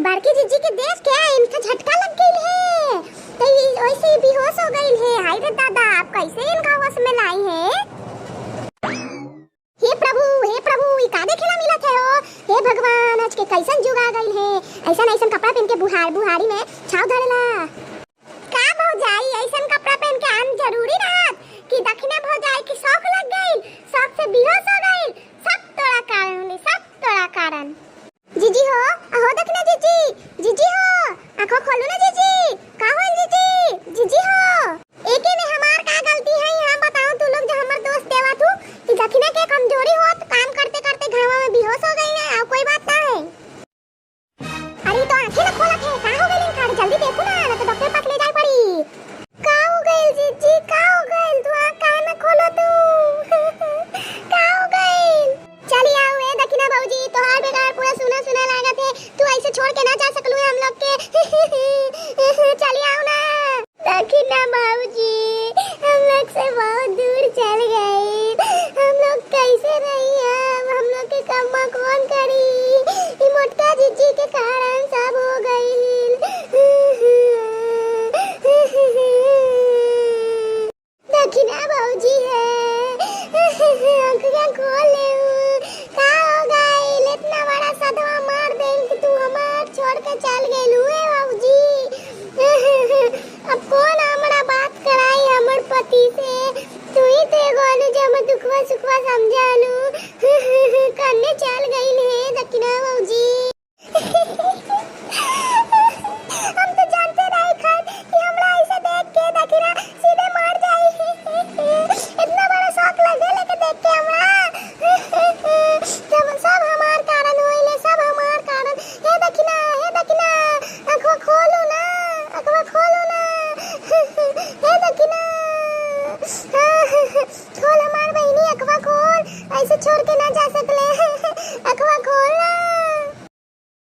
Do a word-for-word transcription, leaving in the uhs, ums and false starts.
बड़की जीजी के देख के इनका झटका लग गइल है, तो ई वैसे ही बेहोश हो गइल है। हाय रे दादा, आप कैसे इनका होश में लाई है? हे प्रभु, हे प्रभु, ई का देखेला मिलत है हो? हे भगवान, आज के कैसन जुग आ गइल है, ऐसन ऐसन कपड़ा पहन के बुहार बुहारी में छाव धरेला। का भौजाई, ऐसन कपड़ा पहन के आन जरूरी रहत कि दखिना भौजाई के शौक लग गइल, शौक से बेहोश हो गइल? सब तोरा कारण होले, सब तोरा कारण। जीजी हो, अहो दखिना जीजी, जीजी हो, आँखों खोलू ना जीजी, का होल जीजी, जीजी हो। एके में हमार का गलती है, यहाँ बताओ तू लोग जो हमर दोष देवा तू, कि दखिना के कमजोरी होत, काम करते करते घामा में बेहोश हो गई ना, और कोई बात ना है। अरे तो आँखें ना खोलत है, का हो गइल इनका? जल्दी देखू ना, ना तो डॉक्टर पास ले जाए पड़ी। का हो गइल जीजी, का हो गइल? तू आँख काहे ना खोलो तू? का हो गइल? चली आओ ए दखिना भौजी, तोहार बेकार पूरा सुना सुना लागत है, तू ऐसे छोड़ के ना जा सकलू है हम लोग के। चली आओ ना। दखिना भौजी, हम लोग से बहुत दूर चल गई, हम लोग कैसे रही अब? हम लोग के कम्मा कौन करी? ई मोटका जीजी के कारण सब हो गइल। दखिना भौजी है, आँखियाँ खोल ले। का हो गइल? इतना बड़ा सदमा मार देन कि तू हमार छोड़ के चल गइल हुए भौजी। अब कौन हमरा बात कराई हमर पति से? तू ही तो एगो आलू जे हमर दुखवा सुखवा समझालू। कन्ने चल गइल है दखिना भौजी। हम तो जानते रहे खान कि हमरा ऐसे देख के दखिना सीधे मर जाई। इतना बड़ा शौक लगे लेके देख के हमरा। सब, सब हमार कारण होइले, सब हमार कारण। हे दखिना, हे दखिना, अखवा खोलो ना, अखवा खोलो ना। हे दखिना, खोल हमार बहिनी, अखवा खोल, ऐसे छोड़ के ना